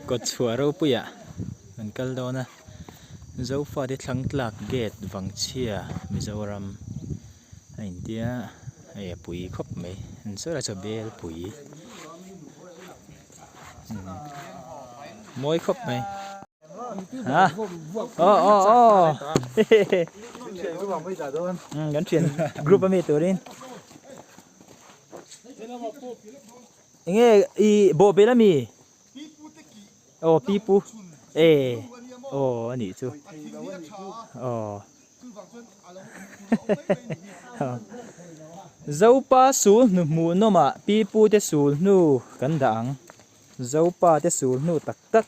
Kawtchhuah ropuiah kan kal dawn a, Zofate Thlangtlak Gate Vangchhia Mizoram a intia hei a pui khawp mai an sawi lah chu bel pui mawi khawp mai. Ha aw aw aw kan thian group ami turin. Enge i bawhbel ami? Aw pipu e aw a nih chu aw Zopa sul hnu hmuh nawmah pipu te sul hnu kan dah ang Zopa te sul hnu tak tak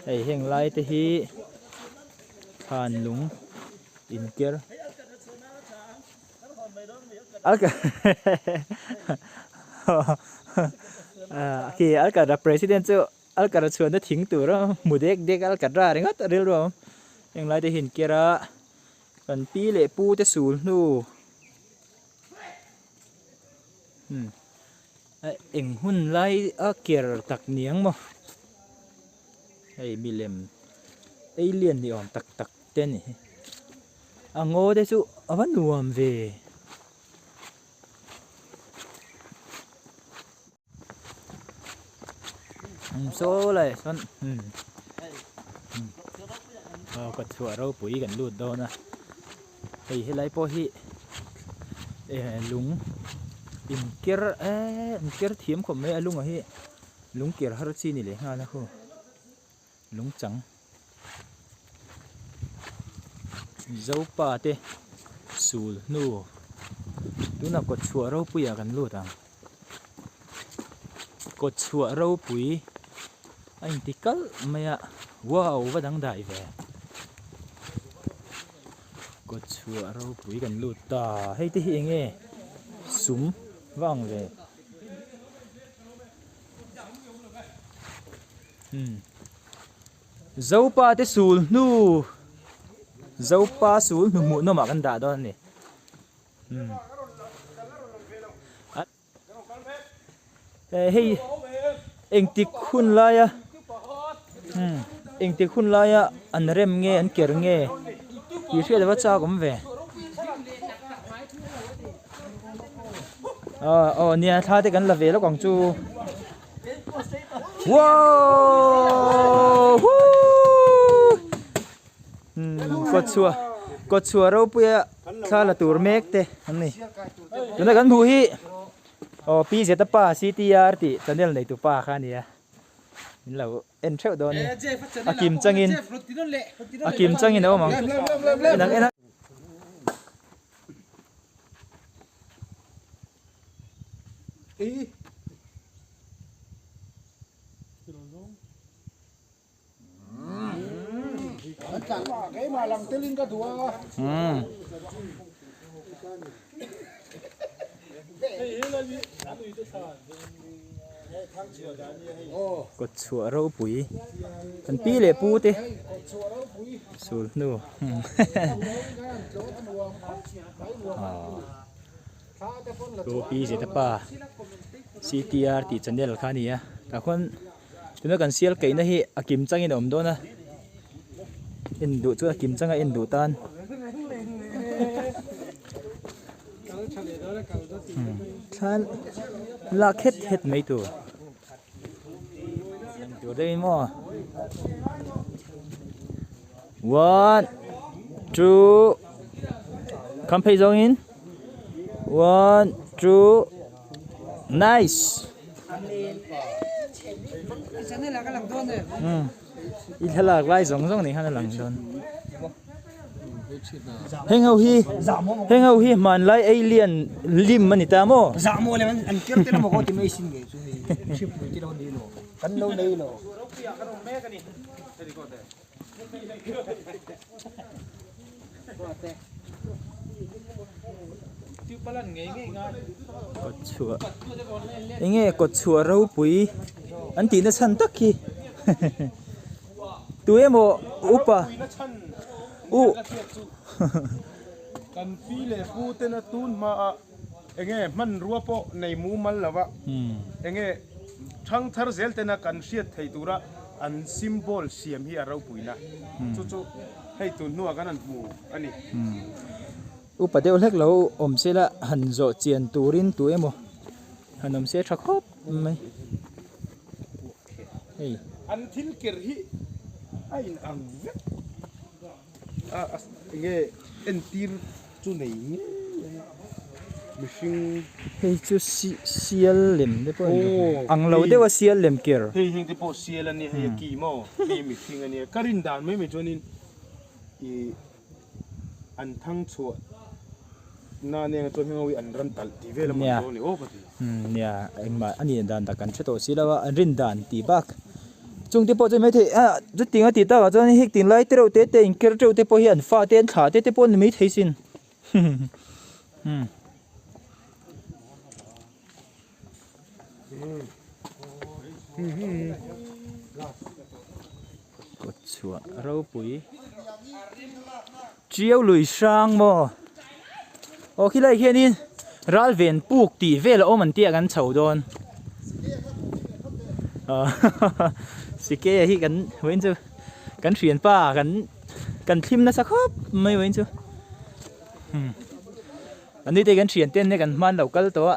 hei heng lai te hi thlan lung inker. Khi Alkara president chu Alkara chhuanna thing tur a hmu dek dek a Alkara ringawt a rilru a awm. Heng lai te hi inker a kan pi leh pu te sul hnu eng hun lai a ker tak niang maw hei milem alien ni awm tak tak te a ni hi. A ngaw te chu a va nuam ve. Saw lai sawn aw ka chhuah ropui kan lut dawn a hei helai pawh hi eh lung inker eee inker thiam khawp mai a lunga hi lung ker har chi ni leh nghal a khu. Lungchang Zopa te sul hnu tunah kawtchhuah ropuiah kan lut ang kawtchhuah ropui a inti kalh mai a wow va dangdai ve kawtchhuah ropui kan lut ta hei te hi eng nge sum va ang ve. Zopa te sul hnu Zopa sul hnu hmuh nawmah kan dah dawn a ni hei engtik hun laia engtik hun laia an rem nge an ker nge tih hriat ava chak awm ve. Aw aw nia thla te kan la ve lawk ang chu wow hoo kawtchhuah kawtchhuah ropuia thla la tur mek te an ni tuna kan hmuh hi aw pi zeta pa CTR tih channel nei tu pa kha a nia min lo en theuh dawn a ni a kim changin a kim changin a awm ang en ang en ang. Kawtchhuah ropui kan pi leh pu te sul hnu aw pi zeta pa CTR tih channel kha a ni a tah khuan tuna kan sial kaihna hi a kim changin a awm dawn a en duh chuan a kim changa en duh tan. Thlan lak het het mai tur tur deuh in maw one two kham phei zawng in one two nice i thlalak lai zawng zawng nen khan a lang dawn heng ho hi heng ho hi hmanlai alien lim a ni ta maw Kawtchhuah enge kawtchhuah ropui an tihna chhan tak hi tu emaw upa u Kan pi leh pu tena tun hmaah enge hmanrua pawh nei mumal lova enge. Thangthar zel tena kan hriat theih tura an symbol siam hi a ropuina. Chu chu hei tun hnuah kan han hmu a ni. Upa deuh hlek lo awm se la han zawh chian turin tu emaw han awm se tha khawp mai. Hei. An thil ker hi a in ang vek a enge entir chu nei ngei ang mihring. Hei chu sial lem te pawh a ni ang lo deuh a sial lem ker. Hei heng te pawh sial a nia hei a ki maw hei mihring a nia ka rin dan mai mai chuanin ih An thang chhuah na nen chuan heng ho hi an ram talh tih vel a man dawn ni aw ka ti. Nia, engmah a nih dan tak kan hre tawh si lo a, an rin dan tih bak. Chung te pawh chuan maithei a chuting a tih takah chuan hek tin lai te reuh te te inker teuh te pawh hi an fa te an thlah te te pawh an ni maithei sin. Kawt chhuah ropui Tiau lui hrang maw aw khilai khianin ral ven puk tih vel a awm an tih a kan chho dawn sike hi kan vawiin chu kan thianpa kan kan thlim nasa khawp mai vawiin chu. An ni te kan thian ten kan hman lo kal tawh a.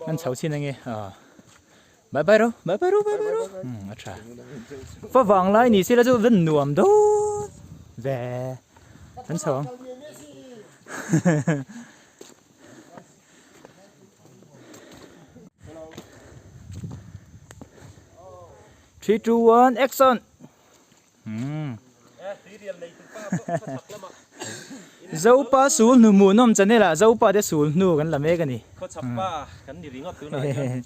Kan chho chin ange a. Bye bye ro, bye bye ro, bye bye ro. A tha. Fa vang lai ni sila chu ven nuam dawn ve. Kan chho ang. 3 2 1 action Zopa sul hnu hmuhnawm channel ah Zopa te sul hnu kan la mek a ni. Khawchhak pa kan ni ringawt tunah hian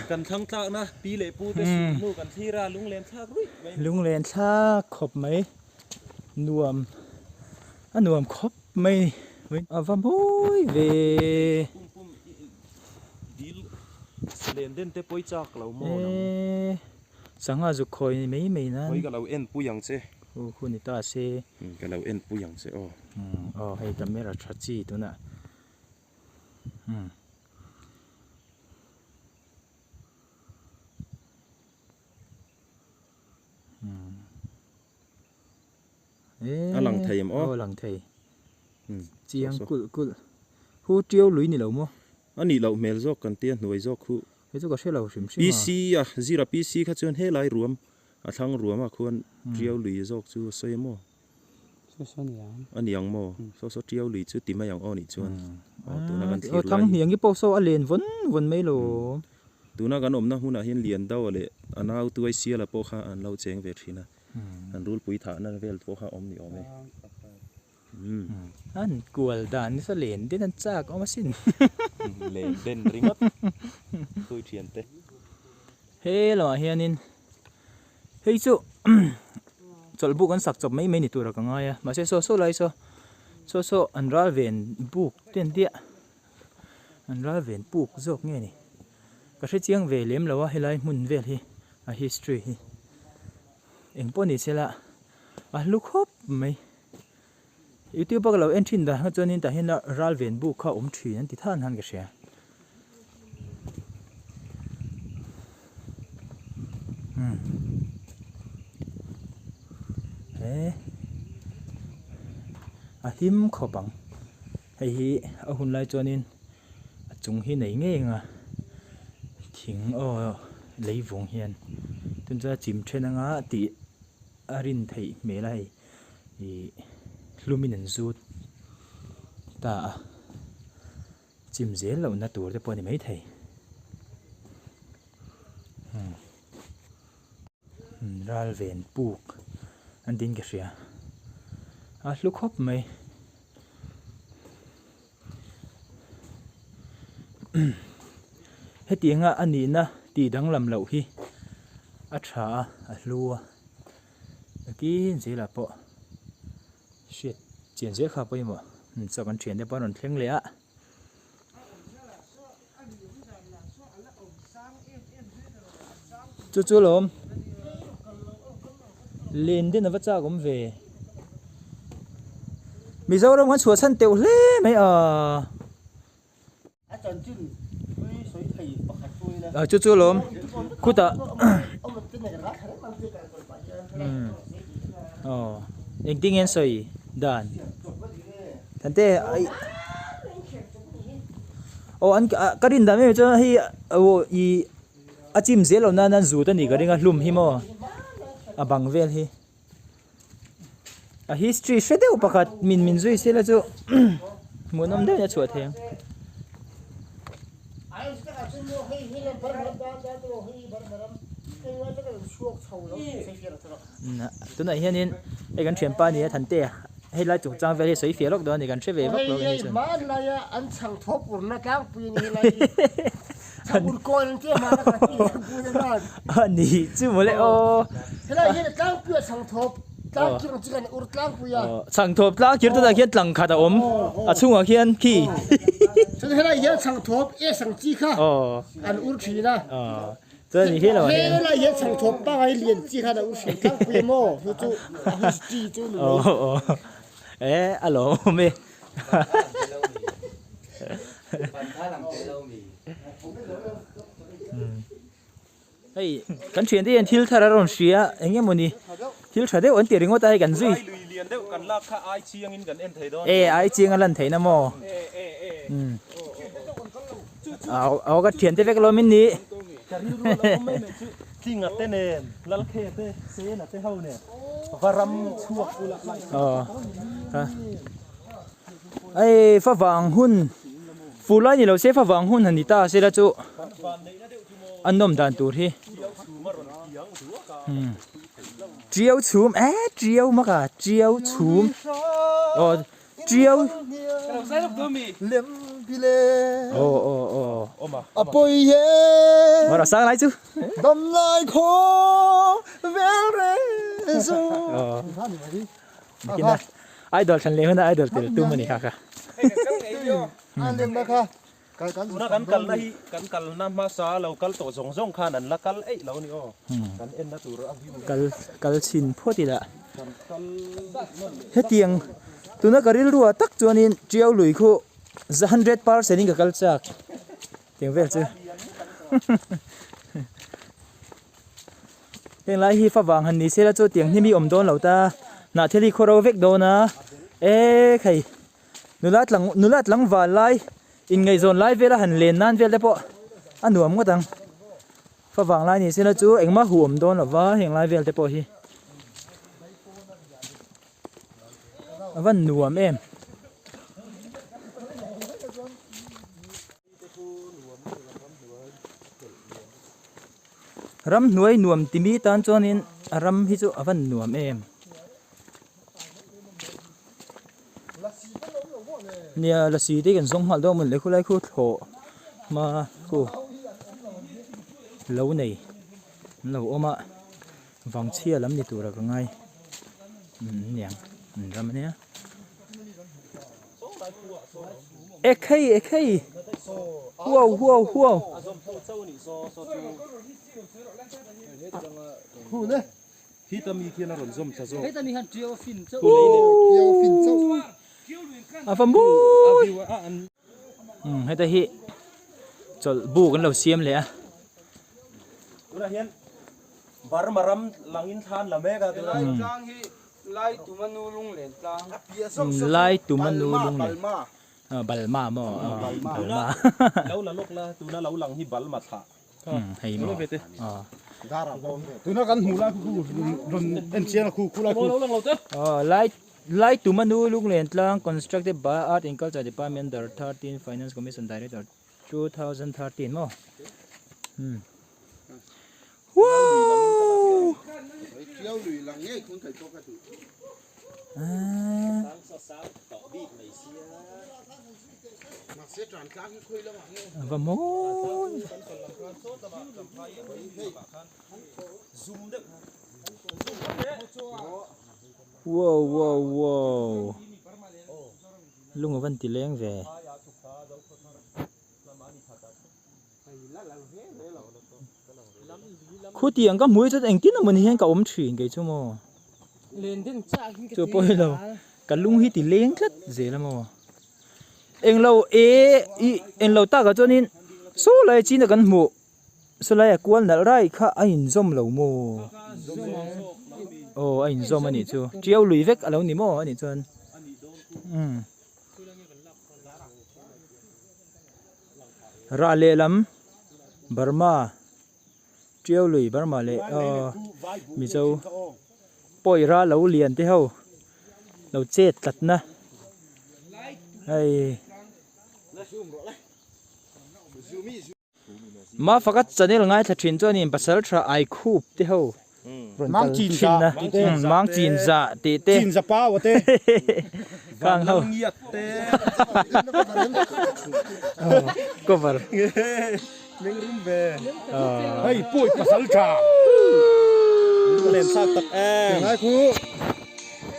kan thlang tlakna pi leh pu te sul hnu kan thlir a lunglen thlak ruih mai. Lunglen thlak khawp mai nuam a nuam khawp mai ni a va mawi ve. Pum pum dil len den te pawi chak lo maw nang. Sangha zuk khawi ni mai mai nan. Khawi ka lo en pui ang che. Hu hu ni ta se. Ka lo en pui ang che aw. Aw hei camera tha chi tunah. Umm. A lang thei em aw? Aw lang thei. Chiang kulh kulh. Hu tiau lui ni lo maw? A nih loh hmel zawk kan tia hnuai zawk hu. Hei chu ka hre lo hrim hrim a. PC a, zira PC kha chuan helai ruam a thlang ruam ah khuan tiau lui zawk chu a sawi maw? Saw saw ni ang. A ni ang maw? Saw saw tiau lui chu ti mai ang aw nih chuan. Aw tuna kan thlir lai. Aw thang hniang hi pawh saw a len vawn vawn mai lo. Tuna kan awmna hmunah hian Liandau leh a nau tuai Siala pawh kha an lo cheng ve thin a. An rulpui thahna vel pawh kha awm ni awm e. An kual dan nasa len den an chak awm asin. Len den ringawt thui thian te. He lamah hianin hei chu chawlh buk an sak chawp mai mai ni tura ka ngai a mahse saw saw lai saw saw saw an ral ven buk te an tia an ral ven puk zawk nge ni ka hre chiang ve lem lo a helai hmun vel hi a history hi engpawh ni se la a hlu khawp mai. Youtube a ka lo en thin dan kha chuanin tah hian ral ven buk kha a awm thin an ti than han ka hria. Hmm. He a him khawp ang. Hei hi a hun lai chuanin a chung hi nei ngei anga thing aw leivung hian tun chuan a chim then anga tih a rin theih hmel a hei. Ih hlumin an zut ta a, chim zel lohna tur te pawh a ni maithei. Umm ral ven puk an tiin ka hria, a hlu khawp mai. Hetianga a nihna tih danglam loh hi a tha a, a hlu a. Takin zelah pawh hriat chian zel kha pawimawh chaw kan thian te pawh an rawn thleng leh a. Chu chu lawm len den ava chak awm ve. Mizoram kan chhuah chhan teuh hle mai a. A chanchin thui sawi thei pakhat chu ila. A chu chu lawm khutah aw engtin nge an sawi dan Thante ai aw an ka rin dan em em chuan hei aw ih a chim zel loh nan an zut a nih ka ring a hlum hi maw a bang vel hi. A history hre deuh pakhat min min zui sela chu hmuhnawm deuhin a chhuah thei ang. Tunah hianin hei kan thianpa a ni a Thantea hei lai chungchang vel hi sawi fiah lawk dawn a ni kan hre ve vak lo a ni chuan. A ni chu mawle aw. Chhangthawp tlang kir tunah khian tlang khat a awm a chhungah khian khi. Chuan ni hi lo ah hian. E a lawm e. Hei kan thian te hian thil thar a rawn hria eng nge mawni thil tha deuh an ti ringawt a hei kan zui e ai chiang a lan theihna maw aw ka thian te vek alawm in ni Tlinga te nen Lalkhe te Sena te ho nen va ram chhuak ula lai Hei favang hun fur lai ni lo se favang hun han ni ta sela chu a nawm dan tur hi tiau chhum eh tiau mak a tiau chhum aw tiau aw aw aw aw sang lai chu Nakin a idol thlan leh huna idol tel tum a ni kha kha. Tuna kan kalna hi kan kalna hmasa lo kal tawh zawng zawng khan an la kal eih lo a ni aw. Kan enna tur a view. Kal kal chhin phawt ila. Hetiang tuna ka rilruah tak chuanin Tiau lui khu za 100% in ka kal chak. Tiang vel chu. Heng lai hi favang han ni sela chu tiang hnim hi awm dawn lo ta hnahthel hi khawro vek dawn a e khai nula tlang nula tlangval lai inngaihzawn lai vela han len nan vel te pawh a nuam ngawt ang favang lai ni sela chu engmah huh awm dawn lo va heng lai vel te pawh hi a van nuam em. Ramhnuai nuam timi tan chuanin a ram hi chu a van nuam em. Nia lasi te kan zawng nghal dawn mawn le khulai khu thlawh hma khu lo nei an lo awm a vangchhia lam ni tura ka ngai niang an ram ania. Ekhei ekhei huau huau huau a va mawi heta hi chawlh buk an lo siam leh a. Burma ram langin thlan la mek a tunah hian. Lai Tumanu Lunglen tlang. Lai Tumanu Lunglen. Balma maw? Balma. Lo la lawk la, tuna lo lang hi Balma thlah. Hei maw? Tuna kan hmuh lai khu rawn en chiang a khu khu lai khu. Lai Lai Tumanu Lunglen tlang constructed by Art and Culture Department under 13 Finance Commission Director 2013 maw? Wow! Va mawi Wow wow wow Lung a van ti leng ve. Khutiang ka hmui chuan engtin emaw ni hian ka awm thin kei chu maw. Chu pawh hi lo. Ka lung hi ti leng tlat zel a maw. Englo e ih englo takah chuanin saw lai china kan hmuh saw laia kual nalh rai kha a inzawm lo maw? Aw a inzawm a nih chu tiau lui vek a lo ni maw a nih chuan umm rah lehlam Burma. Tiau lui Burma leh aw Mizo pawi ra lo lian te ho lo chet tlat na hei Mafaka channel ngaithla thin chuanin pasal tha ai khup te ho rawn kal thin na mang chin za tih te khang ho cover Hei pawi pasal tha len thlak tak em ngai khu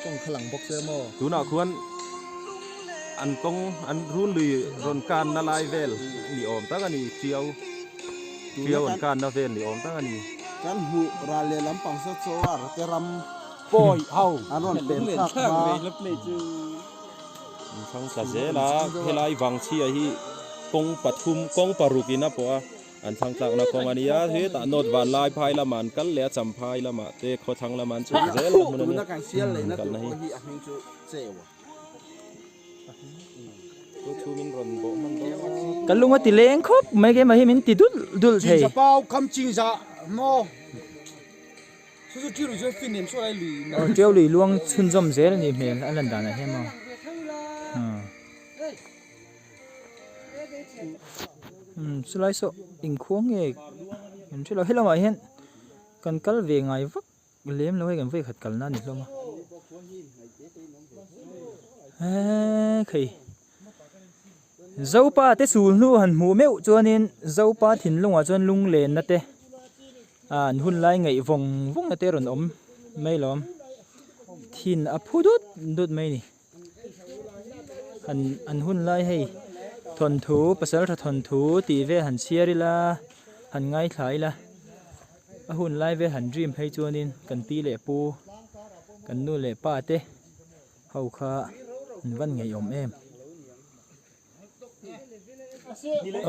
tawng kha lang bawk se maw tunah khuan an kawng an run lui rawn kan na lai vel ni awm tak a ni tiau tiau an kan na vel ni awm tak a ni. Kan hmuh ral leh lampang saw chaw a te ram pawi ho an rawn pen thlak hma. An thlang tla zel a, helai Vangchhia hi kawng pathum, kawng paruk in a pawh a, an thlang tlakna kawng a nia, hetah North Vanlai phai lamah an kal leh a, Champhai lamah te khawthlang lamah an chhuk zel a hmun a nia, an kalna hi. Ka lung a ti leng khawp mai keimah hi min ti dul dul thei. Aw tiau lui luang chhunzawm zel a nih hmel a lan danah hian maw. Umm chulai saw inkhua nge kan hrelo helamah hian kan kal ve ngai vak. Lem lo hei kan vawi khat kalna a ni hlawm a. Eee khei. Zopa te sul hnu han hmuh meuh chuanin Zopa thinlungah chuan lunglenna te an hun lai ngaih vawng vawng na te rawn awm mai lawm. Thin a phu dut dut mai ni. Han an hun lai hei thawnthu pasal tha thawnthu tih vel han chhiar ila han ngaithla ila. A hun lai vel han dream phei chuanin kan pi leh pu kan nu leh pa te ho kha an van ngeiawm em.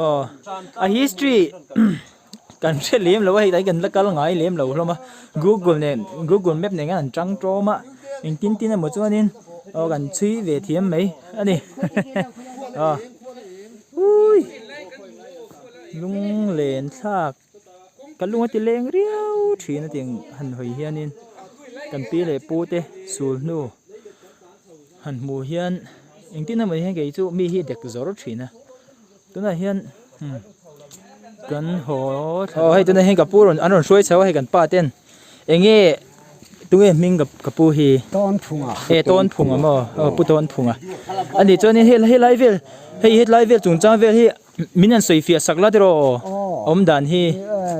Aw a history kan hre lem lo a hei kan la kal ngai lem lo hlawm a google nen google map nen khan an tang tawm a engtin tin emaw chuanin aw kan chhui ve thiam mai a ni aw ui lunglen thlak. Ka lung a ti leng riau thin a tiang han hawi hianin kan pi leh pu te sul hnu han hmuh hian engtin emaw ni hian kei chu mi hi dek zawr thin a tunah hian umm kan haw aw hei tunah hian ka pu rawn an rawn hruai chho a hei kan pa ten eng nge tunge hming ka pu hi Tawnphunga e Tawnphunga maw aw pu Tawnphunga ani chuanin hei helai vel hei hetlai vel chungchang vel hi. Min han sawi fiah sak la tiraw awm dan hi.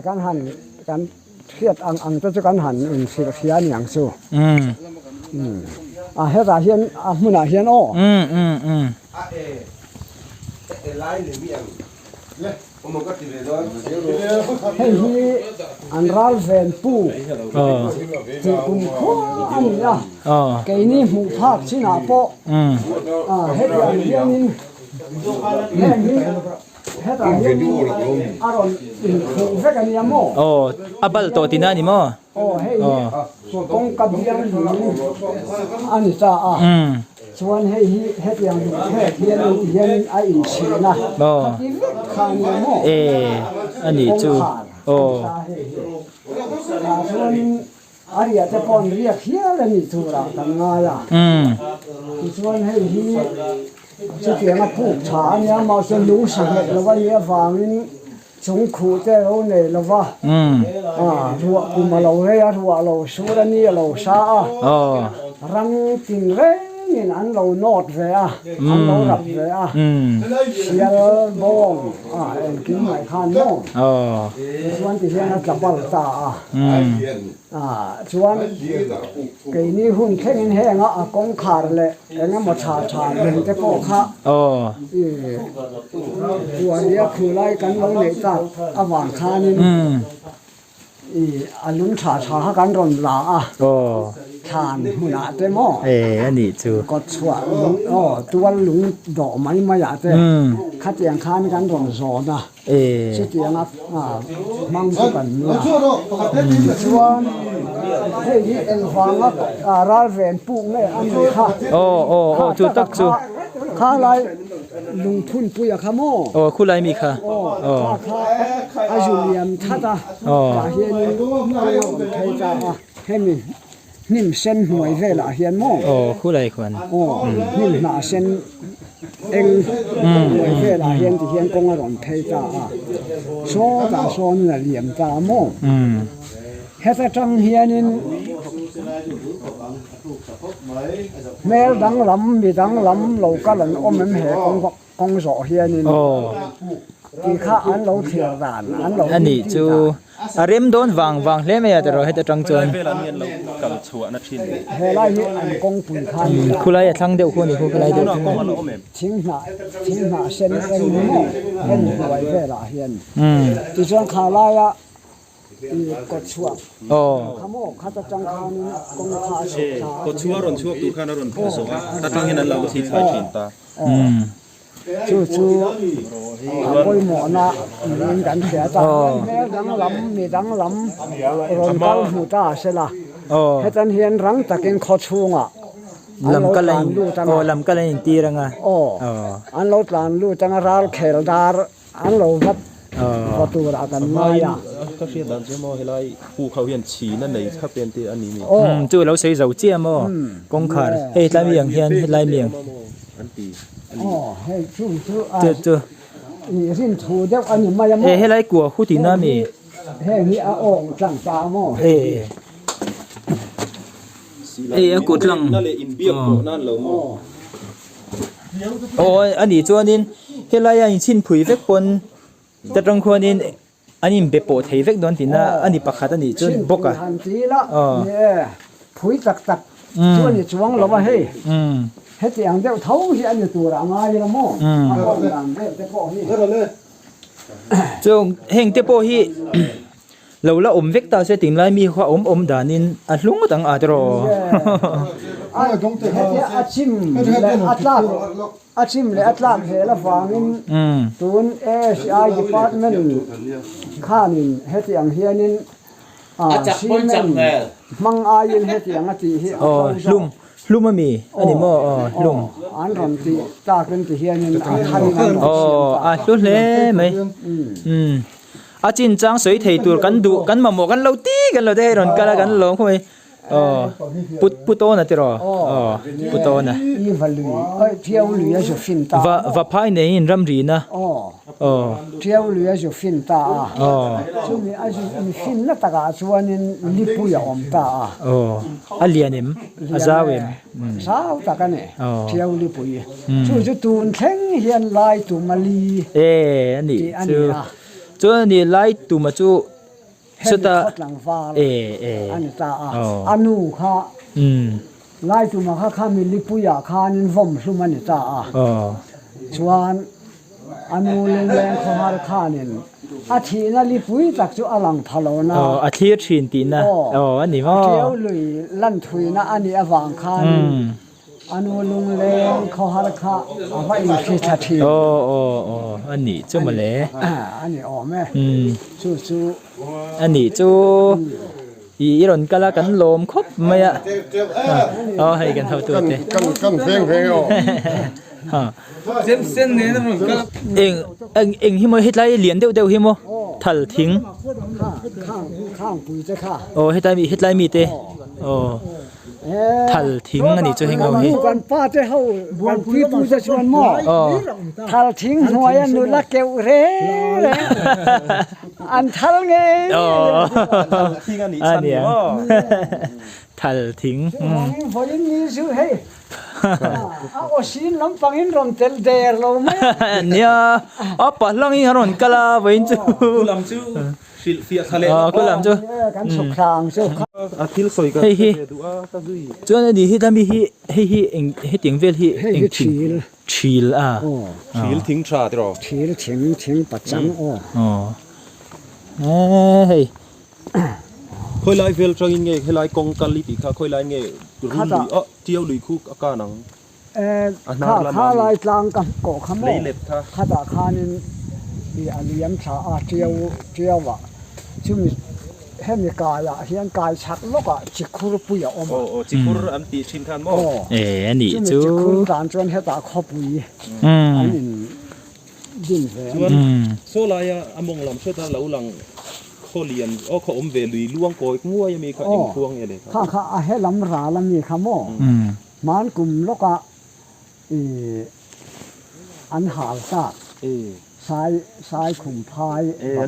Kan han kan hriat ang ang te chu kan han in hrilh hria a ni ang chu. A hetah hian a hmunah hian aw. Hei hi an ral ven pu tih kum khua a ni a, keini hmuh phak chinah pawh hetiang hianin Heng hi hetah hian a rawn inkhuh vek a nia maw? Aw, a bal tawh tihna a ni maw? Aw, hei hi kawngka biang lung a ni ta a, chuan hei hi hetiang lung phek hian ti hian a inchhin a, khati vek kha a nia maw? E, a nih chu. Kawngkhar a ni ta hei hi. Tah chuanin A riah te pawh an riak hial a nih turah kan ngai a. Tichuan hei hi chutianga puk tha a nia, mahse lung sanghet lo a nih avangin chung khuh te a lo nei lo va, ruah kum a lo rei a, ruah lo sur a ni a lo sa a, ram tin rengin an lo nawt ve a, an lo rap ve a, sial bawng engkim mai khan maw? Tichuan tihian a tla bal ta a. Chuan keini hun thlengin henga a kawngkhar leh eng emaw tha tha lung te pawh kha huaria khu lai kan lo neih tak avang khanin a lung tha tha kha kan rawn la a. Thlan hmunah te maw? E a nih chu. Kawt chhuah lung aw tual lung dawh mai maiah te khatiang khan kan rawn zawn a, chutianga hmang chu kan nia. Tichuan hei hi engvanga ralven puk nge a nih kha? Aw aw aw chu tak chu. Kha lai lungphunpuia kha maw? Aw khulai mi kha. Aw kha kha a zu liam that a, tah hianin kawng a awm phei ta a. Hemi hnim sen hnuai velah hian maw? Aw khulai khuan. Aw hnim hnah sen eng hnuai velah hian ti hian kawng a rawn phei ta a, sawtah sawn a liam ta a maw? Heta tang hianin hmel danglam mi danglam lo kal an awm em he kawng kawng zawh hianin tih kha an lo thlir dan an lo A nih chu a rem dawn vang vang hle mai a tiraw heta tang chuan. He lai hi an kawngpui kha a ni a. Khulai a thlang deuh khu a ni khu khulai deuh khu. Thing hnah thing hnah sen eng maw en hnuai velah hian tichuan kha laia kawt chhuah kha maw khat atang khanin kawng kha a chhuk thla a. Kawt chhuah a rawn chhuak tur khan a rawn zawh a, ta tangin an lo thi thlai thin ta. Chu chu a pawimawhna niin kan hria ta. Hmel danglam, mi danglam rawn kal hmu ta a sela. Hetan hian rang takin khaw chhungah an lo tlan lut ang a. Lam kal a intir ang a. An lo tlan lut ang a, ral khel dar An lo vat va turah kan ngai a. Ka hriat dan chu maw helai puk ho hian chhina nei thlap em tih a ni mi. Umm chu lo sawi zo chiah maw kawngkhar hei tlai mi ang hian hetlai mi ang. An ti a ni. Aw hei chu chu a chu chu i rin thu deuh a ni mai a maw. E helai kua hu tihna a mi. Heng hi a awng tlang ta a maw. E e a kut lang. Na leh inbiak pawh nan lo maw. Aw a nih chuanin helai a inchhinphui vek pawn ta tang khuanin an inbe pawh thei vek dawn tihna a ni pakhat a nih chuan bawk a. Chhinphui han ti ila ni e, phui tak tak chu a ni chuang lo a hei, heti ang deuh tho hi a ni tur a ngai ila maw, a awm dan vel te pawh hi. Chung heng te pawh hi Lo la awm vek ta se tinglai mi kha awm awm danin a hlu ngawt ang a tiraw. Hetia a chim leh a tlak a chim leh a tlak zel avangin tun ASI department khanin heti ang hianin cement hmang aiin hetiang a tih hi a tlo zawk. Hlum a mi a ni maw aw hlum. An rawn tih takin ti hianin a tharin an rawn siam ta. Aw a hlu hle mai. A chinchang sawi thei tur kan duh kan mamawh kan lo ti kan lo te hei rawn kal a kan lawm khawp mai aw pu pu tawna tiraw aw pu tawna va va phai neiin ram rina aw Ṭiau lui a zu fin ta a chumi a zu in finna takah chuanin lipui a awm ta a aw a lian em a zau em zau tak a ni Ṭiau lipui chu chu tun thleng hian lai tuma li tih a ni a. Chuan a ni lai tuma chu chutah hemi tlangval a ni ta a, a nu kha lai tuma kha kha milipuiah khanin vawm hlum a ni ta a, chuan a nu lungleng khawhar khanin a thihna lipui tak chu a lang pha lo na, a thlir thin tihna a ni maw, a ṭiau lui lan thuina a nih avang khanin A nu lungleng khawhar kha a va inhri thla thin. Aw aw aw a nih chu mawle. A ni awm e. Chu chu. A nih chu i i rawn kal a kan lawm khawp mai a. Aw hei kan hotu te. Kan kan veng veng e aw. Chem sen nen a rawn kal a. Eng eng eng hi maw hetlai lian deuh deuh hi maw thal thing. Khang khang pui te kha. Aw hetlai mi hetlai mi te. Aw. Thal thing a nih chu heng ho hi. Kan pa te ho kan pi pu te chuan maw thal thing hnuai a nula keuh reng reng an thal ngei Thal thing a nih chhan ni maw. Thal thing. Vawiin ni chu hei a aw sin lampangin rawn tel der lo mai a. Nia a pahlangin a rawn kal a vawiin chu. Lam chu Hrilhfiah thla leh lawk aw. Lam chu. Kan chhuk thla ang chu. A thil sawi ka Hei hi. ve duh a ka zui. Chuan ani hi tlami hi hei hi eng hetiang vel hi Hei hi eng thing thil. Thil a. Aw. Thil thing tha tiraw. Thil thing thing pachang aw. Aw. Hei. Khawilai vel tangin nge helai kawng kal i tih kha khawilai nge run lui aw Tiau lui khu a kan ang a hnar lamah Kha lai tlang ka kawh kha maw Leilet kha. Khatah khanin i a liam thla a Tiau Tiauah chumi hemi kaiah hian kai chhak lawkah Chikhur pui a awm a. Aw aw Chikhur an tih thin khan maw. Aw E a nih chumi chu. Chikhur tlan chuan hetah khawpui an in din ve a ni. Chuan saw laia a mawng lam hret a lo lang khaw lian aw khaw awm ve lui luang kawi nguai ami kha eng khuang nge le kha. Kha kha a he lam ral ami kha maw. Hman kum lawkah i an hal tak sai sai khum phai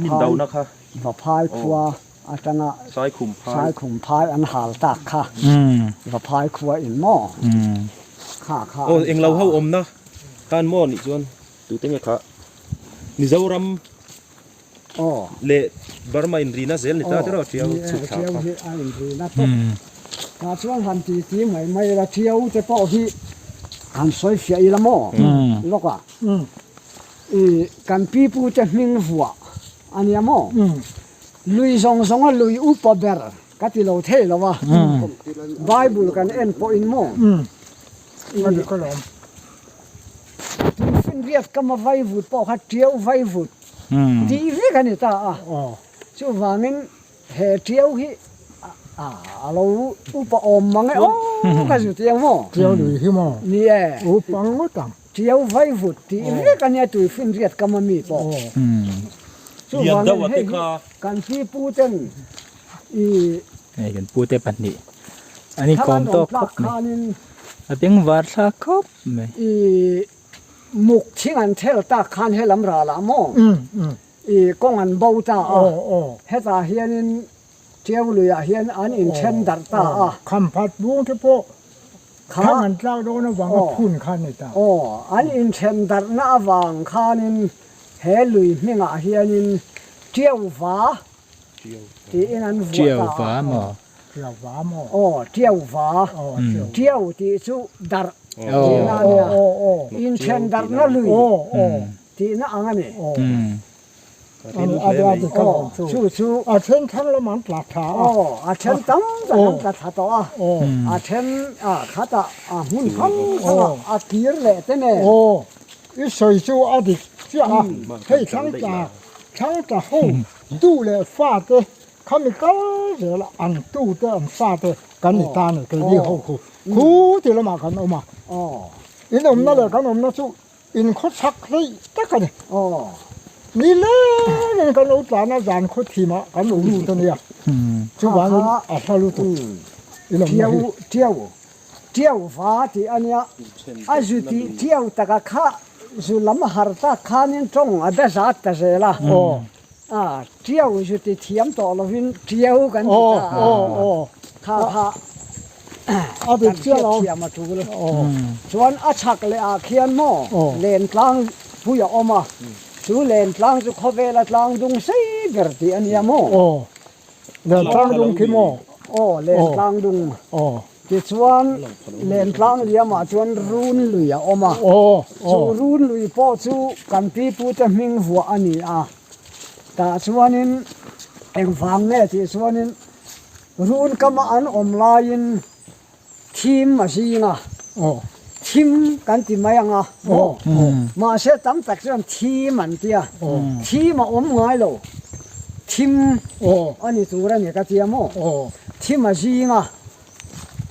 vaphai vaphai khua atanga sai khum phai an hal tak kha vaphai khua in maw kha kha aw englo ho awmna khan maw nih chuan tute nge kha Mizoram leh Burma inrina zel ni ta tiraw Tiau chhuk thla kha. Tiau hi a inrina tawp. Tah chuan han ti ti mai mai ila Tiau te pawh hi han sawi fiah ila maw lawk a. I kan pipu te hming vuah a nia maw. Lui zawng zawng a lui upa ber ka ti lo thei lo a. Bible kan en pawhin maw. Tuifinriat kama vaivut pawh kha Tiau vaivut tih vek a ni ta a. Chuvangin he Tiau hi a lo upa awm mang e aw ka zu tiang maw? Tiau lui hi maw? Ni e. Upa ngawt ang. Tiau vaivut tih vek a nia Tuifinriat kama mi pawh. Chuvangin hei hi kan pipu ten i Hei kan pute pahnih an inkawm tawk khawp mai a bengvar thlak khawp mai. I muk thing an thel tak khan helam ralah maw i kawng an bo ta a hetah hianin Tiau luiah hian an inthen darh ta a. Khamphat bung te pawh thang an tlak dawn avanga phun kha a ni ta. Aw an inthen darhna avang khanin he lui hmingah hianin Tiau va tiin an vuah ta a. Tiau va maw? Tiau va maw? Aw, tiau va. Tiau tih chu darh tihna a nia. Inthen darhna lui tihna ang a ni. Aw, chu chu. A then thlang lam an tla thla a. Aw, a then tam tak an tla thla tawh a. A then khatah a hmun hrang hrangah a kir leh te nen. Aw, i sawi chu a dik chiah a. Hei thlang tla, thlang tla ho Tu leh fate khami kal zel a, an tute an fate kan ni ta a ni keini ho khu khu ti lamah kan awm a, in awmna leh kan awmna chu in khawchhak hleih tak a ni. Ni lengin kan lo tlan a, zan khaw thimah kan lo lut a nia, chuvangin a hla lutuk in awmna hi. Tiau tiau va tih a nia, a zu tih tiau taka kha zu lam har tak khanin tawng a be zat ta zel a. A, tiau zu ti thiam tawh lovin tiau kan ti ta a, kha kha kan hriat thiam a tul. Chuan a chhak leh ah khian maw lentlang pui a awm a, chu lentlang chu khawvela tlang dung sei ber tih a nia maw? Lentlang dung khi maw? Aw, lentlang dung. Tichuan lentlang liamah chuan run lui a awm a, chu run lui pawh chu kan pipute hming vuah a ni a. Tah chuanin engvang nge tih chuanin run kama an awm laiin thim a zing a, thim kan ti mai ang a, mahse tam tak chuan thim an ti a, thim a awm ngai lo, thim a ni tur a ni ka tia maw, thim a zing a,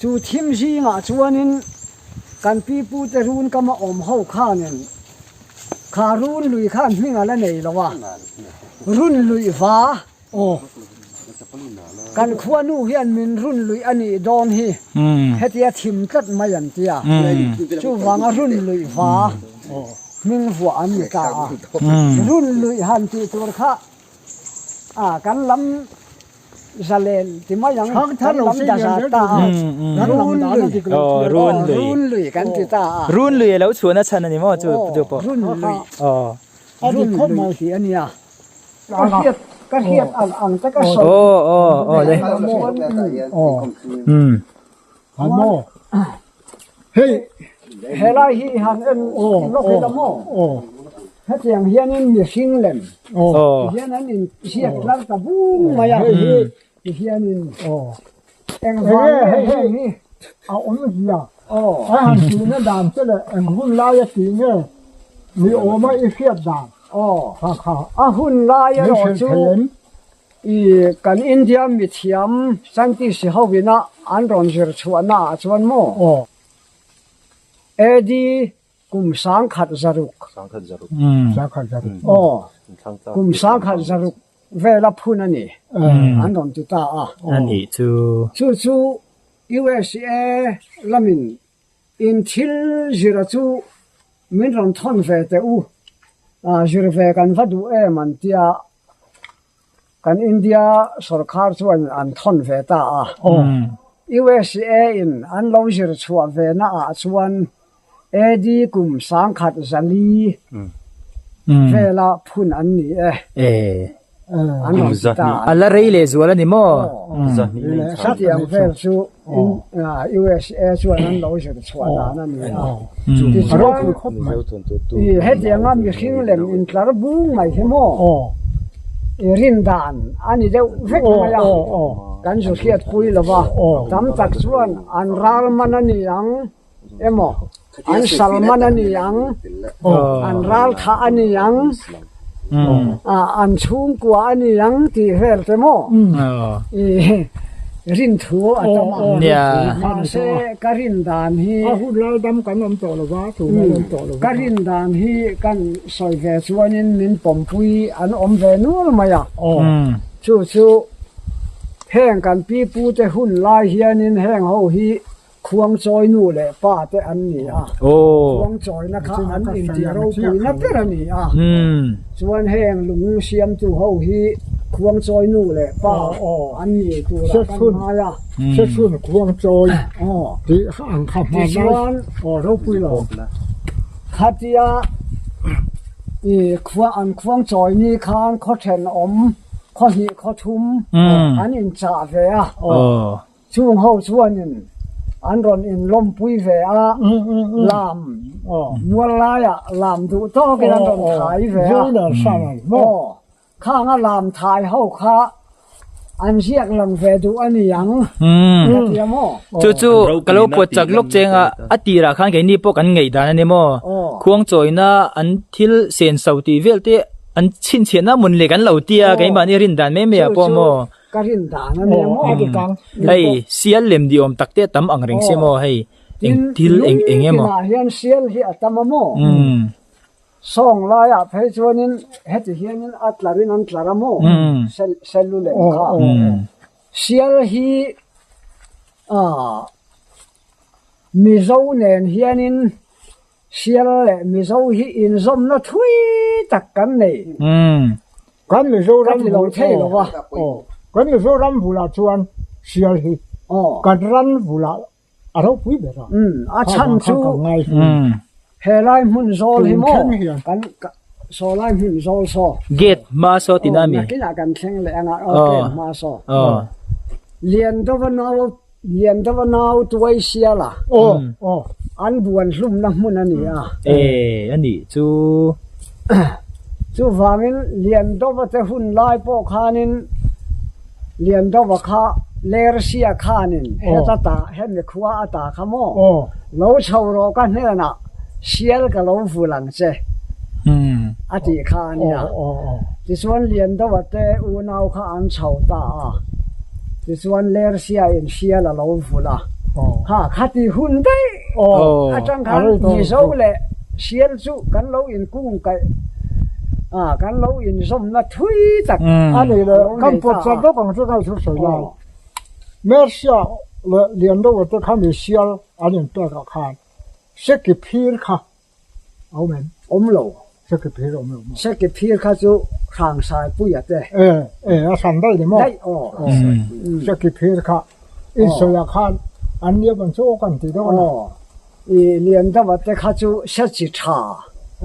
chu thim zingah chuanin kan pipute run kama awm ho khanin Kha run lui khan hming a la nei lo a, run luih va kan khuanu hian min run luih a nih dawn hi hetia thim tlat mai an ti a, chuvanga run luih va hming vuah an ni ta a, run luih han tih tur kha kan lam Zalen ti mai ang kan lam da za ta a run lui run lui run lui kan ti ta a run lui a lo chhuahna chhan a ni maw chu chu pawh run lui run lui tih a nia ka hriat ka hriat ang ang te ka sawi aw aw aw le um maw hei helai hi han en lawk ila maw hetiang hianin mihring lem hian an inziak tlar ta bung mai a. Ti hianin aw eng vang enge nge hei heng hi hi a awmzia aw a han tihna dan che leh eng hun laia tih nge ni awma i hriat dan aw kha kha a hun lai min erawh hrilh chu thei em? I kan India mithiam scientist ho ina an rawn zir chhuahna ah chuan maw aw AD Kum 10,600. 1600. 1600. Aw, kum 1600 vela phun a ni, an rawn ti ta a. A nih chu. Chu chu USA lamin in thil zira chu min rawn thawn ve teh u, zir ve kan va duh em an tia. Kan India sawrkhar chuan an thawn ve ta a. USA in an lo zir chhuah ve na ah chuan AD kum 10,400 vela phun an ni e. An rawn ti ta a. A la rei leh zual a ni maw? Hetiang vel chu USA chuan an lo zir chhuah dan a ni a. Tichuan hetianga mihring lem intlar bung mai hi maw i rin dan a ni deuh vek mai a, kan zu hriat pui lo va, tam tak chuan an ral man a ni ang emaw, an sal man a ni ang, an ral thah a ni ang, an chhungkua a ni ang tih vel te maw i rin thu a tam a. Mahse ka rin dan hi A hun lai dam kan awm tawh lo va, tu kan awm tawh lo va. Ka rin dan hi kan sawi ve chuanin min pawmpui an awm ve nual mai a. Chu chu heng kan pipute hun lai hianin heng ho hi Khuangchawi nu leh pa te an ni a, khuangchawina kha an intih ropuina ber a ni a. Chuan heng lung siamtu ho hi khuangchawi nu leh pa an ni turah kan ngai a. Sechhun khuangchawi tih ang kha hma Tichuan ropui lo. Khatia i an khuangchawi ni khan khaw thenawm khaw hnih khaw thum an inchah ve a. Chung ho chuanin an rawn inlawmpui ve a, lam mual laiah lam duh tawkin an rawn thai ve a. Aw, khanga lam thai ho kha an ziak lang ve duh a ni ang ka ti a maw? Chu chu ka lo pawt chak lawk cheng a, a tirah khan keini pawh kan ngaih dan a ni maw? Khuangchawina an thil senso tih vel te an chhinchhiahna mun leh kan lo tia keimahni rin dan mai mai ah pawh maw? Ka rin dan a nia maw? Hei sial lem ni awm tak te a tam ang reng sia maw hei eng thil eng eng emaw. Tin lungtinah hian sial hi a tam a maw? Sawng laiah phei chuanin heti hianin a tlarin an tlar a maw? Selu lem kha. Sial hi Mizo nen hianin Sial leh Mizo hi inzawmna thui tak kan nei. Kan Mizoram Ka ti lo thei lo va. Aw, kan Mizoram bulah chuan sial hi kan ran bulah a ropui ber a. A chhan chu he lai hmun zawl hi maw kan saw lai hmun zawl saw. Gate hma saw tina mi. Nakinah kan thleng leh anga aw gate hma saw. Lian deuha nau Lian deuha nau tuai sial a. Aw, aw. An buan hlumna hmun a ni a. E, a nih chu. Chuvangin Lian deuha te hun lai pawh khanin Lian deuha kha Lersia khanin heta ta hemi khua a ta kha maw? Aw. Lo chho rawh ka hnenah sial ka lo vul ang che a tih kha a nia. Tichuan Lian deuha te unau kha an chho ta a. Tichuan Lersia in sial a lo vul a, ha khati hun daih atang khan Mizo leh sial chu kan lo inkung kaih a, kan lo inzawmna thui tak a lo nei leh kan nei ta pawt a. chat bawk ang chu ka thu sawi lai. Mersia leh Liandoa te kha mi sial an inpek ah khan Seki phir kha Awm em? Awm lo. Seki phir awm lo maw? Seki phir kha chu Hrangsai puia te. E, e, a hran daih ni maw? Daih aw. Seki phir kha i sawiah khan an nia ban chu aw kan ti deuh a ni. Aw, i lian deuha te kha chu sechi tha.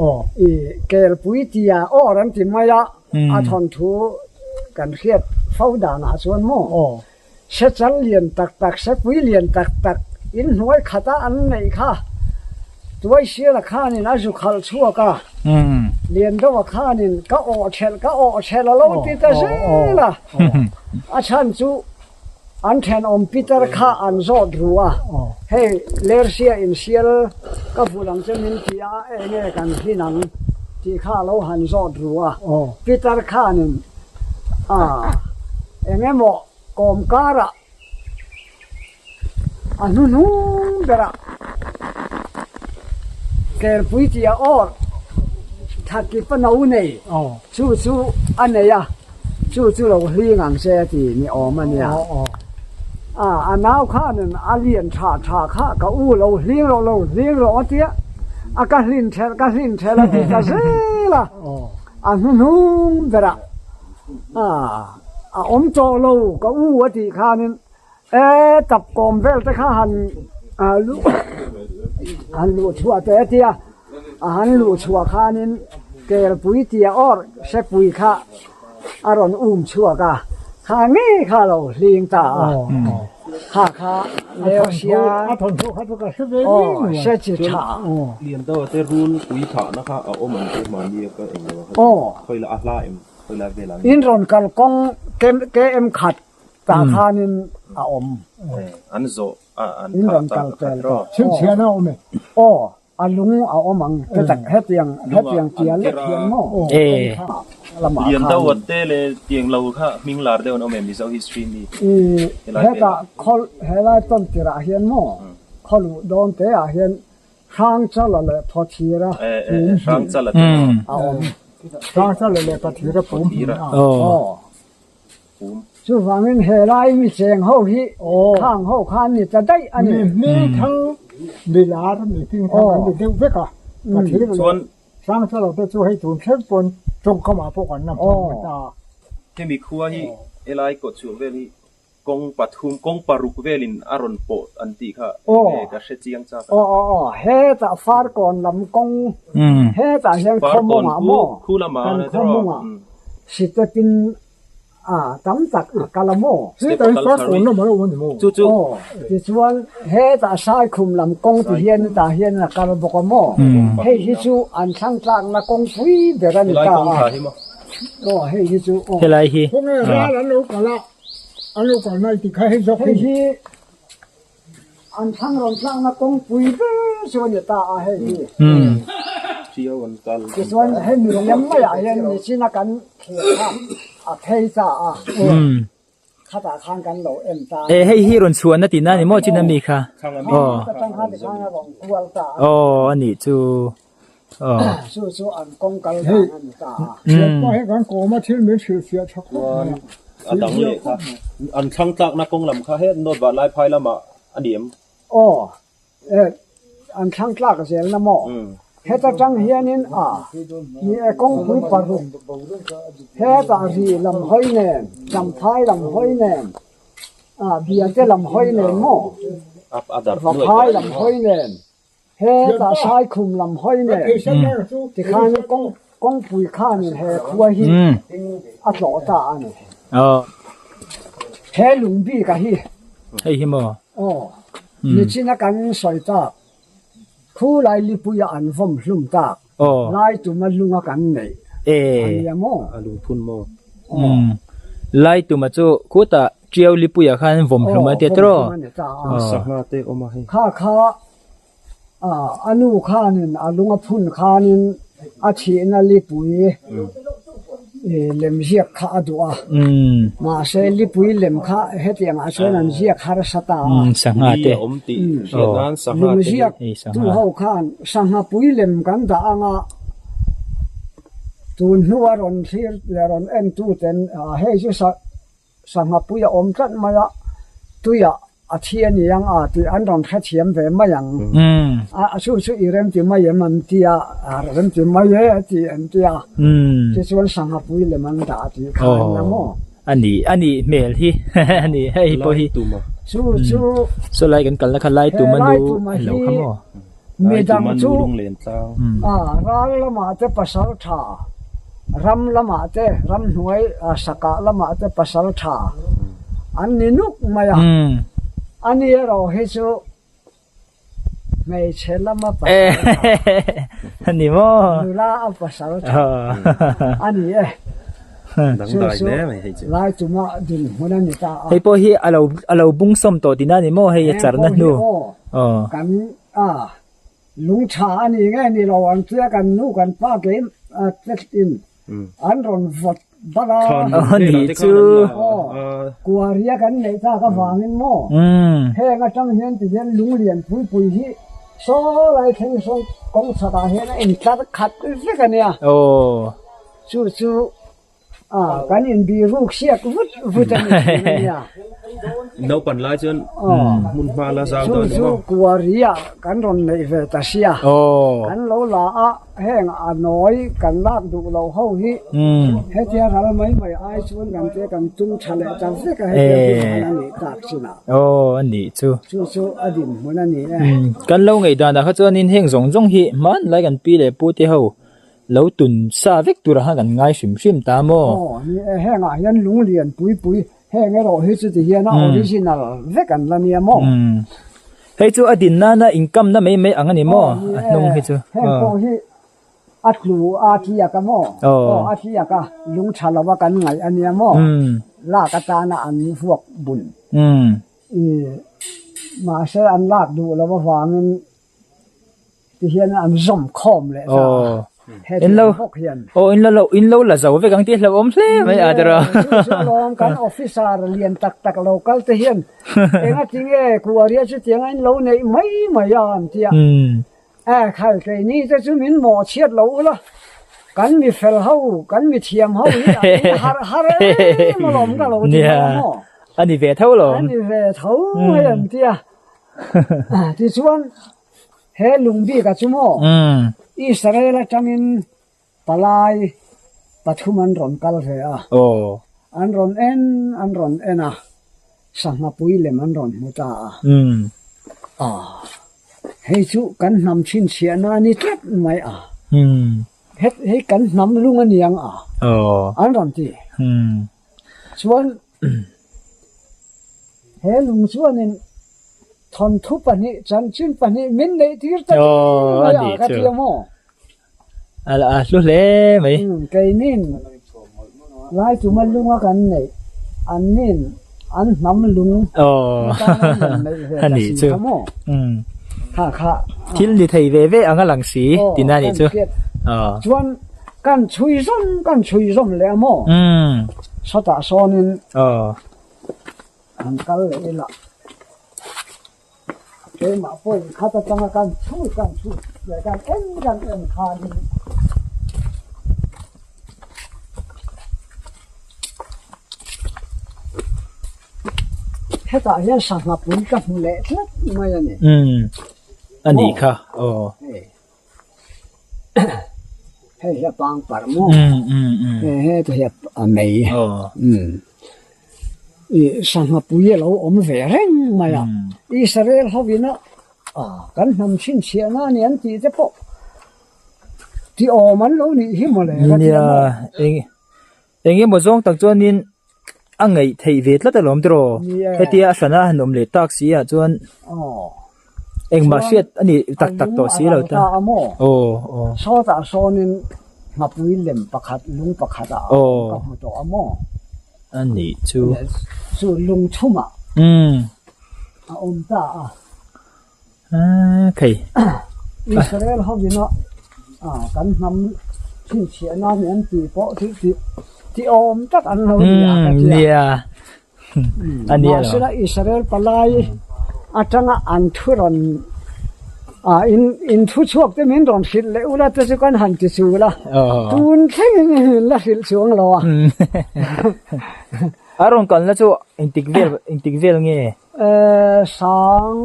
Aw. I kelpui tia awr an ti mai a, a thawnthu kan hriat fo danah chuan maw? Aw. Sechal lian tak tak, sepui lian tak tak inhnuai khata an neih kha Tuaisiala khanin a zu khalh chhuak a, Liandoa khanin ka awh thelh, ka awh thelh a lo ti ta zel a, a chhan chu. An thenawm Peter kha an zawt ru a, Hei Lersia in sial ka vulh ang che min ti a, enge kan hlin ang tih kha a lo han zawt ru a. Peter khanin a engemaw kawm karah A hnuhnung berah Kerpui tia awr thakip a no nei chu chu a nei a, chu chu lo hling ang che a ti ni awm a nia. A nau khanin a lian tha tha kha ka u lo hling rawh lo hling rawh a tia, a ka hlin thelh ka hlin thelh a ti ta zel a, a hnuhnung berah a awm tawh lo ka u a tih khanin E tap kawm vel te kha han luh han luh chhuah teh a tia a han luh chhuah khanin kelpui tia awr sepui kha a rawn um chhuak a kha ngei kha a lo hling ta a kha kha Lersia aw se chi tha aw in rawn kal kawng km khat Tah khanin a awm. An zawh a an In rawn kal pel tawh. Chhinchhiahna a awm e. Aw, a lung a awm ang. Chetak hetiang hetiang tia lek hian maw? Lamah Lian khan. deuh te leh tiang lo kha hming lar deuh an awm e Mizo history mi I helai hetah velah. khaw helai tawn tirah hian maw khaw luh dawn te ah hian Hrangchala leh Phawthira pum hnih a awm. Hrangchala leh Phawthira pum hnih a awm. Aw. Chuvangin he lai mi cheng ho hi khang ho kha an ni ta daih a ni. Mi hming thang, mi lar, mi hming thang an ni deuh vek a. Pathir leh Hrangchala te chu hei tun thleng pawn tawngkamah pawh kan la hmang ngawt a. Hemi khua hi helai kawtchhuah vel hi kawng pathum, kawng paruk velin a rawn pawh an tih kha enge ka hre chiang chak a. Aw aw aw, hetah Farkawn lam kawng, hetah hian khawmawngah maw, kan khawmawngah sitepin a tam tak a kal a maw? Hetah hi Farkawn lam a lo awm a ni maw? Aw, tichuan hetah Saikhum lam kawng ti hian hetah hian a kal bawk a maw? Hei hi chu an thlang tlakna kawngpui ber a ni ta a. Aw, hei hi chu aw. Helai hi. Khawnge ral an lo kal a, an lo kal mai tih kha hei zawk Hei hi an thlang rawn tlakna kawngpui ber chu a ni ta a hei hi. Tichuan hemi liam maiah hian nichin a kan thlir kha a phei ta a, khatah khan kan lo en ta a. E hei hi rawn chhuahna tihna a ni maw chin ami kha? Aw. Atang khan tikhan a rawn kual ta a. Aw a nih chu. Aw. Chu chu an kawng kal dan a ni ta a. Thianpa hi kan kawm a thil min hrilhfiah tha khawp mai a. A dang leh kha an thlang tlakna kawng lam kha he North Vanlaiphai lamah a ni em? Aw. An thlang tlak zel na maw? Heta tang hianin a ni e kawngpui paruk hetah ri lam hawi nen, Champhai lam hawi nen, Biate lam hawi nen maw? Vaphai lam hawi nen, hetah Saikhum lam hawi nen tikhan kawngpui khanin he khua hi a tlawh ta a ni. He lung bik a hi. Hei hi maw? Aw. Nichina kan sawi tak, khu lai lipuia an vawm hlum tak, lai tuma lunga kan neih a nia maw? A lungphun maw? Umm. Lai tuma chu khutah Tiau lipuia khan an vawm hlum a tia tiraw? Aw, vawm hlum a ni ta a. Sangha te awm a hei. Kha kha a nu khanin a lunga phun khanin a thihna lipui lem ziak kha a duh a, mahse lipui lem kha hetiang ah chuan an ziak harsa ta a. Sangha te. Lung ziak tu ho khan sangha pui lem kan dah anga tun hnua rawn thlir leh rawn en tu ten hei chu Sangha pui a awm tlat mai a, tuiah a thi a ni ang a tih an rawn hrethiam ve mai ang. A chu chu i rem ti mai em an ti a, a rem ti mai e a ti an ti a. Tichuan sangha pui lem an dah tih kha a nia maw? A ni, a nih hmel hi, a ni hei pawh hi. Chu chu. Saw lai kan kalna kha lai tuma nu lo kha maw? Midang chu ral lamah te pasal tha, ram lamah te ramhnuai sakah lamah te pasal tha an ni nuk mai a. Ani erawh hi chu hmeichhe lama pasal tha, nula a pasal tha a ni e. Dangdai hle mai hei chu. Lai chuma dinhmun a ni ta a. Hei pawh hi a lo a lo bung sawm tawh tihna a ni maw hei a charna hnu. Aw kan a lung tha a ni nge ni lo ang tia kan nu kan pa keim in an rawn vawt bal a. Aw ni chu. Kuaria kan neih tak avangin maw heng atang hian ti hian lung lian pui pui hi saw lai thleng sawn kawng chhakah hian a intlar khat vek a nia. Aw. Chu chu a kan inbiruk siak vut vut a ni thin a nia. Naupan lai chuan hmun hma la zau dawn ni maw? Chu chu kuaria kan rawn neih ve ta sia. Kan lo la a, heng a nawi kan lak duh lo ho hi hetia ral mai mai ai chuan kan te kan tum tha leh ta vek a hetia dinhmun a nih tak chinah. Aw a nih chu. Chu chu a dinhmun a ni e. Kan lo ngaih danah kha chuanin heng zawng zawng hi hmanlai kan pi leh pu te ho Lo tun sa vek tur khan kan ngai hrim hrim ta maw? Aw, ni e, hengah hian lung lian pui pui, heng erawh hi chuti hian a original vek an la nia maw? Hei chu a din nana inkamna mai mai ang a ni maw? A hnung hi chu. Heng pawh hi a tlu a tliak a maw? Aw, a tliak a, lung tha lova kan ngaih a nia maw? Lak atana an vuak bun. I, mahse an lak duh lo avangin Ti hian an zawm khawm leh ta a, hetiang bawk hian. Aw in lo in lo la zo vek ang tih hlauhawm hle mai a tiraw. Chu chu alawm kan officer lian tak tak lo kal te hian enga tinge kuaria chutianga in lo neih mai mai a an ti a. E khai keini te chu min mawh chhiat lo ula kan mi fel ho kan mi thiam ho hi an in harh har em alawm ka lo ti mai a maw. A ni ve tho lawm. A ni ve tho mai an ti a. Tichuan, he lung bika chu maw Israel atangin palai pathum an rawn kal ve a, an rawn en an rawn en a, sangha pui lem an rawn hmu ta a. Hei chu kan hnam chhinchhiahna a ni tlat mai a, hei kan hnam lung a niang a, an rawn ti. Chuan he lung chuanin thawnthu pahnih chanchin pahnih min neih tir ta ding mai a ka ti a maw? A hlu hle mai. Keinin Laichuma lunga kan neih annin an hnam lung atan an rawn neih ve ta si kha maw? Kha kha. Thil ni thei ve ve ang a lang si tina nih chu. Chuan Kan chhui zawm kan chhui zawm leh a maw? Sawtah sawnin han kal leh ila. Keimah pawhin khat atanga kan chhut kan chhut leh kan en kan en khanin hetah hian sangha pui ka hmu leh tlat mai a ni. A nih kha aw. Hei hi a pangpar maw he heta hi a mei ih sangha pui a lo awm ve reng mai a Israel ho ina kan hnam chhinchhiah na ani an tih te pawh tih awm an lo nih hi mawle ka ti a maw. Eng emaw zawng tak chuanin a ngaih theih ve tlat alawm tiraw? Hetia a hrana han awm leh tak si ah chuan engmah hriat a ni tak tak tawh si lo ta. Aw aw. Sawtah sawnin nghapui lem pakhat lung pakhat ah ka hmu tawh a maw? A nih chu. Chu lung chhumah a awm ta a. Thei. Israel hovina kan hnam chhinchhiahna ni an tih pawh chu tih tih awm tak an lo ni a ka ti a. Mahsela Israel palai atanga an thu rawn in in thu chhuak te min rawn hrilh leh ula te chu kan han ti chul a. Tun thlengin min la hrilh chuang lo a. A rawn kalna chu engtik vel engtik vel nge? Sang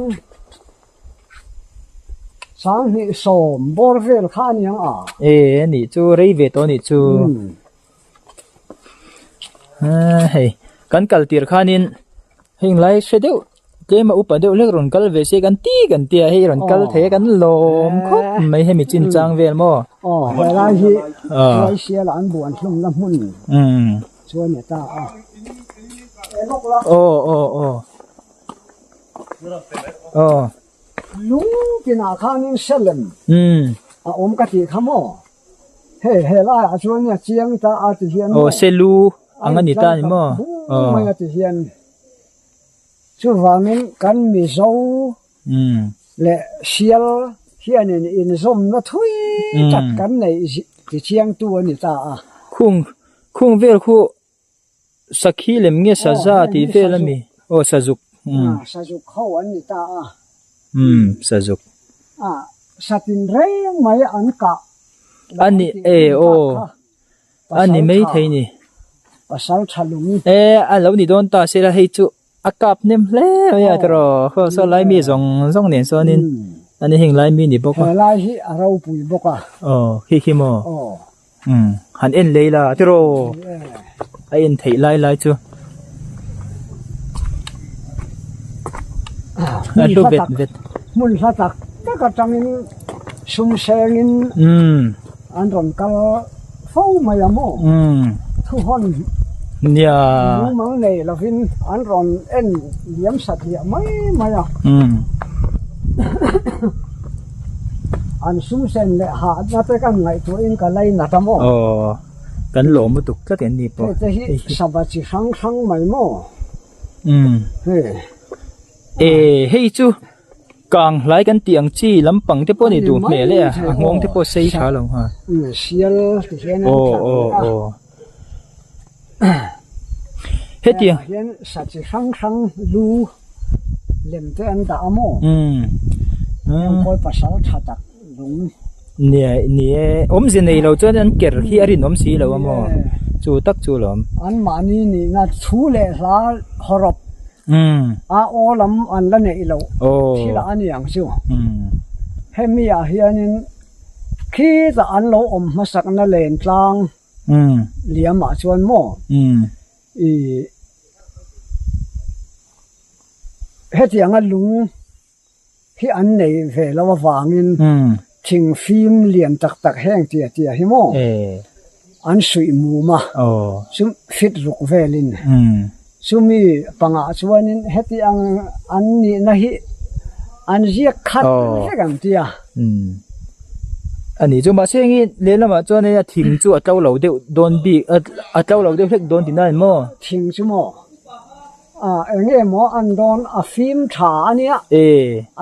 sanghnih sawm bawr vel kha a niang a. E a nih chu rei ve tawh a nih chu. Hei kan kal tir khanin heng lai hre deuh tlem a upa deuh hlek rawn kal ve se kan ti kan tia hei rawn kal thei a kan lawm khawp mai hemi chinchang vel maw. Aw helai hi Ruaisiala an buan hlum la hmun. Chuan e ta a. Aw aw aw. Aw. Lung tinah khanin Salem a awm ka tih kha maw? Hei he laiah chuan nia chiang ta a ti hian maw. Aw selu ang a ni ta a ni maw. Aw mai a ti hian. Chuvangin kan Mizo leh Sial hianin inzawmna thui tak kan neih ti chiangtu a ni ta a. Khung khung vel khu Sakhi lem nge saza tih vel a mi? Aw sazuk. Sazuk ho an ni ta a. Umm sazuk. Satin reng mai an kah. A ni e aw. A ni mai thei ni. Pasal tha lung. E a lo ni dawn ta sela hei chu a kap hnem hle mai a tiraw. Khaw saw lai mi zawng zawng nen sawnin a ni heng lai mi ni bawk a. He lai hi a ropui bawk a. Aw khi khi maw. Aw. Umm han en lei la tiraw a en theih lai lai chu a hlu vet vet hmun hla tak tak atangin sum sengin an rawn kal fo mai a maw thu hawn nia mumal nei lovin an rawn en liam satliah mai mai a. An sum sen leh hahna te kan ngaihtuahin ka lainat a maw? Aw, kan lawm lutuk tlat en ni pawh. Hei te hi sava chi hrang hrang mai maw? Umm. Hei. E, hei chu kang hlai kan tih ang chi lampang te pawh a ni duh hmel e a, a nghawng te pawh sei tha lo ha. Umm, sial ti hian an tla leh a. Aw, aw, aw. Hetiang. Hetah hian sa chi hrang hrang lu lem te an dah a maw? Heng kawi pasal tha tak lung. Nia ni e, awmze nei lo chuan an ker hi a rinawm si lo a maw? Chu tak chu lawm. An mahni nihna thu leh hla hawrawp a aw lam an la neih loh thil a ni ang chu. Hemi ah hianin khitah an lo awm hmasakna len tlang. Liamah chuan maw i hetianga lung hi an nei ve lo avangin thing fim lian tak tak heng tia tia hi maw an suih mum a, chu fit ruk velin chumi pangah chuanin heti ang an nihna hi an ziak khat vek ang tia. A ni chu mahse heng hi lehlamah chuan hei a thing chu a tlo lo deuh dawn bik a tlo lo deuh hlek dawn tihna a ni maw? Thing chu maw? Ah eng nge maw an dawn a fim tha a nia. E.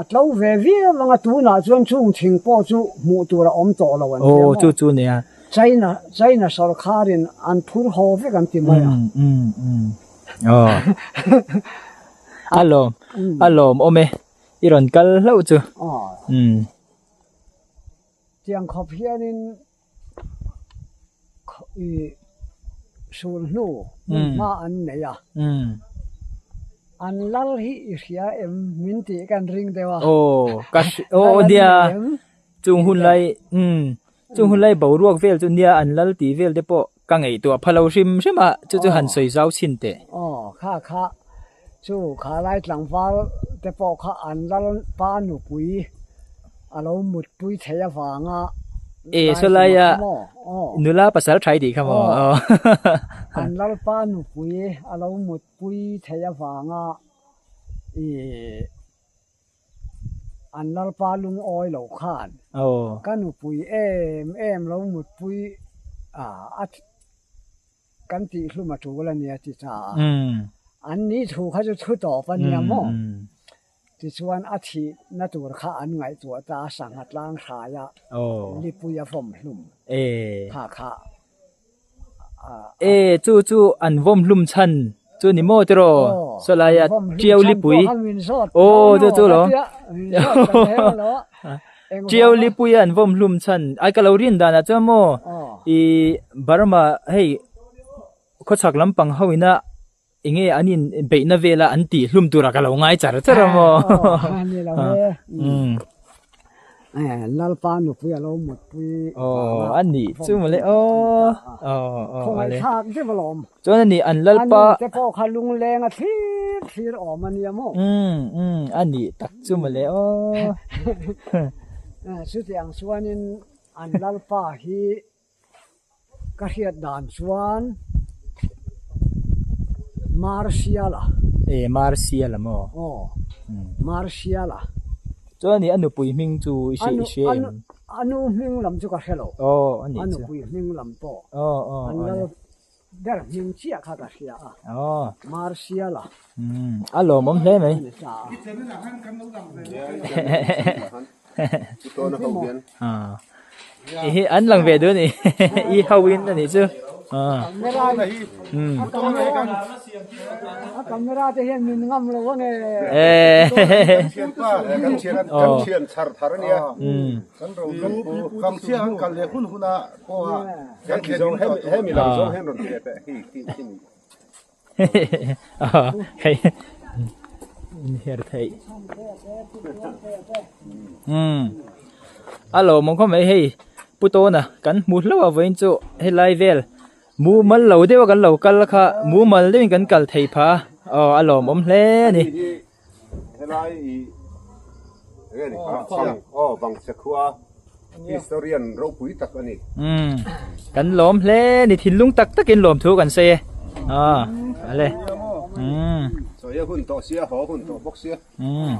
A tlo ve viau ang a tunah chuan chung thing pawh chu hmuh tur a awm tawh lo an tia maw? Aw chu chu nia. China China sawrkharin an phur haw vek an ti mai a. Um um um aw a lawm a lawm awm e i rawn kal hlauh chu. Aw. Um. Tiang khawp hianin i sul hnu hmun hma an nei a. An lal hi i hria em min tih kan ring deuh a. Aw ka aw nia chung hun lai umm chung hun lai boruak vel chu nia an lal tih vel te pawh ka ngaihtuah pha lo hrim hrim a chu chu han sawi zau chhin teh. Aw kha kha Chu kha lai tlangval te pawh kha an lal pa nupui a lo mutpui thei avanga E sawlaia nula pasal thai tih kha maw? Aw an lal pa nupui a lo mutpui thei avanga ih an lal pa lungawi lo khan ka nupui em em lo mutpui a Kan tih hlum a tul a nia ti ta a. An ni thu kha chu thu tawp a nia maw? Tichuan a thihna tur kha an ngaihtuah ta a, sangha tlang hraia lipui a vawm hlum kha kha a. E chu chu an vawm hlum chhan chu ni maw tiraw? Sawlaia Tiau lipui. Aw chu chu lo. Tiau lipui an vawm hlum chhan ai ka lo rin danah chuan maw ih Burma hei khawchhak lampang ho ina enge an in beihna vela an tih hlum tura ka lo ngai char char a maw. Lalpa nupui a lo mutpui aw a nih chu mawle aw aw aw Khawngaihthlak deuh alawm. Chuan a nih an Lalpa. A nu te pawh kha lungleng a thlir thlir awm a nia maw? Umm umm a nih tak chu mawle aw. Chutiang chuanin an Lalpa hi ka hriat dan chuan Martial-a. E Martial-a maw? Aw Martial-a. Chuan a nih a nupui hming chu i hria em? A nu hming lam chu ka hre lo. Aw a nih chu. A nupui hming lam pawh. Aw aw. An lal ber hming chiah kha ka hria a. Aw. Marsiala. Umm a lawmawm hle mai. Hi an lang ve duh a ni i ho in a nih chu. A camera te hian min ngam lo ange. Kan thian kan thian chhar thar ania. Kan ro kan pu kam chiah an kal leh hun hun a pawh a kan thian zawng hemi lam zawng hian rawn ti leh teh hi hi hi. Hei inher theih. Umm a lawmawm khawp mai hei Pu Tawna kan hmu hlauh a vawiin chu helai vel mumal lo deuh a kan lo kal kha mumal deuhin kan kal thei phah a aw a lawmawm hle a ni. Helai i enge ni kha bang aw bang che khua historian ropui tak a ni. Umm kan lawm hle a ni thinlung tak takin lawm thu kan sawi e aw ale umm. Sawi a hun tawh sia haw hun tawh bawk sia. Umm.